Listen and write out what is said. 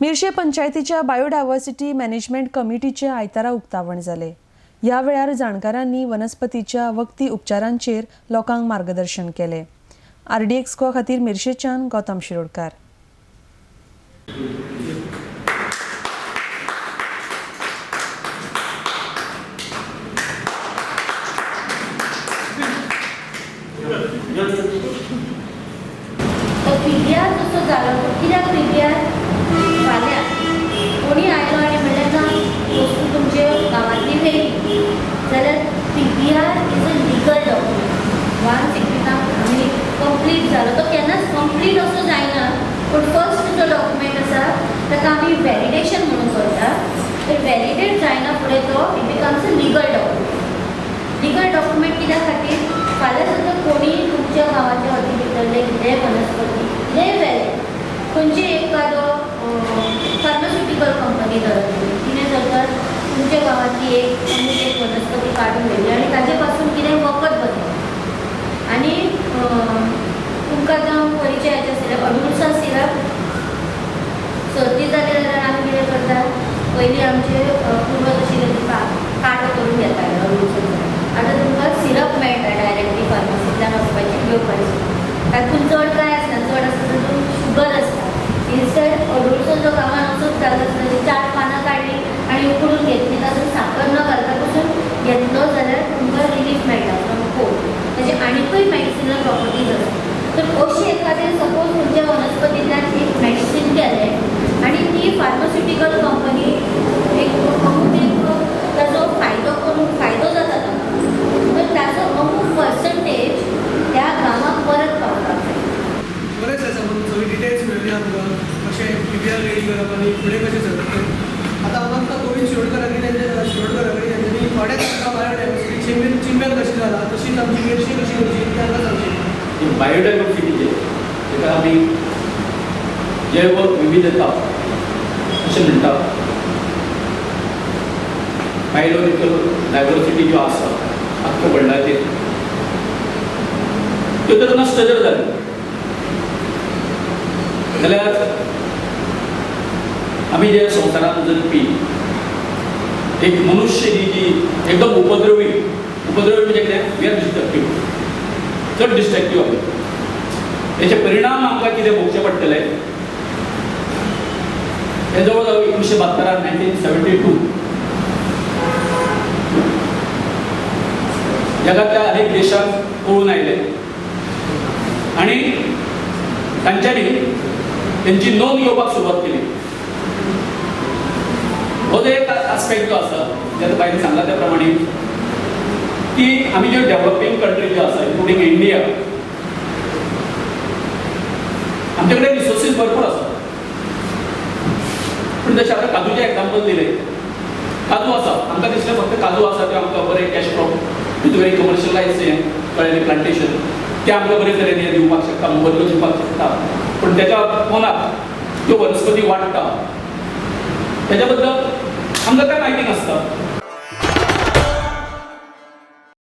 मिरशे पंचायतीच्या biodiversity management कमिटीचे आयतारा उक्तावण जालें. ह्या वेळार जाणकारांनी वनस्पतीच्या वखदी उपचारांचेर लोकांक मार्गदर्शन केलें. आरडीएक्स गोवा खातीर मिरशेच्यान गौतम शिरोडकार. पीबीआर जसो जालो कित्याक पीबीआर फाल्यां कोणी आयलो आनी म्हणलें ना वस्तू तुमचे गांवांतली व्हेली जाल्यार PBR is a legal document. Once एकदां आमी कंप्लीट जालो तो केन्नाच कंप्लीट असो जायना, पूण फर्स्ट जो डॉक्युमेंट आसा ताका आमी व्हॅलिडेशन म्हणून करता. तर व्हॅलिडेट जायना फुडें तो it becomes a legal document. Legal document कित्या खातीर फाल्यां सुद्दां कोणी तुमच्या गांवाच्या हद्दी भितरले कितेंय वनस्पती कितेंय व्हेलें, खंयची एखादो फार्मास्युटिकल कंपनी धरत तिणें जर तर तुमच्या गांवांतली एक अमूक एक वनस्पती काडून व्हेली आनी ताजे पासून कितें वखद बनयलें आनी तुमकां जावं परिचयाचें आसलें अडुळसा सिरप, सर्दी जाली जाल्यार आमी कितें करता, पयलीं आमचे पुर्वज आशिल्ले ते काडो करून घेताले अडुळसाचो. आतां तुमकां सिरप मेळटा डायरेक्टली फार्मासींतल्यान वचपाचें घेवपाचें, तातूंत चड कांय आसना, चड आसता तातूंत शुगर आसता. इन्स्टेड अडुळसो जो गांवांत वचून चालू आसता ती 4 पानां काडली आनी उकडून घेतली, तातूंत साकर न घालता पसून घेतलो जाल्यार तुमकां रिलीफ मेळटा फ्रॉम कोल्ड. ताचे आनिकूय मेडिसिनल प्रॉपर्टीज आसा. तर अशी एखादें सपोज तुमच्या वनस्पतींतल्यान एक मेडिसीन केलें आनी ती फार्मास्युटिकल कंपनी एक अमूक एक ताजो फायदो करून फायदो जाता तांकां, तर ताजो अमूक पर्संटेज त्या गांवाक परत पावपाक जाय. बरेंच आसा म्हणून सगळी डिटेल्स मेळ्ळी आमकां कशें पीबीआर रेडी करप आनी फुडें कशें चलप तें. आतां आमकां गोविंद शिरोडकरा कडेन तेंच्या शिरोडकरा कडेन तेंच्यांनी थोडेच आमकां बायोडायवर्सिटी चिंबेल कशी जाला तशीच आमची मिरशी कशी करची ती आमकां सांगची. बायोडायवर्सिटी ताका आमी जैव विविधता अशें म्हणटा. बायोलॉजिकल डायवर्सिटी ज्यो आसा आख्ख्या वर्ल्डाचेर त्यो जर नश्ट जर जाल्यो जाल्यार आमी जे संवसारांत जगपी एक मनुष्य ही जी एकदम उपद्रवी, उपद्रवी म्हणजे कितें, we are destructive, चड डिस्ट्रक्टीव आमी. तेचे परिणाम आमकां कितें भोगचे पडटले हे जवळ जवळ 1972 1972 जगांतल्या अनेक देशांत पळून आयले आनी तांच्यांनी तेंची नोंद घेवपाक सुरवात केली. हो जो एक आस्पेक्ट जो आसा जे आतां बायन सांगला त्या प्रमाणे की आमी ज्यो डेव्हलपींग कंट्री ज्यो आसा इन्क्लुडींग इंडिया, आमचे कडेन रिसोर्सीस भरपूर आसा. पूण जशें आतां काजूचें एग्जाम्पल दिलें, काजू आसा आमकां दिसलें फक्त काजू आसा ते आमकां बरें cash crop with very commercialise हें कळ्ळें प्लांटेशन तें आमकां बरे तरेन हें दिवपाक शकता, मोबदलो दिवपाक शकता. पूण तेच्या पोनाक त्यो वनस्पती वाडटा तेच्या बद्दल आमकां कांय म्हायती नासता.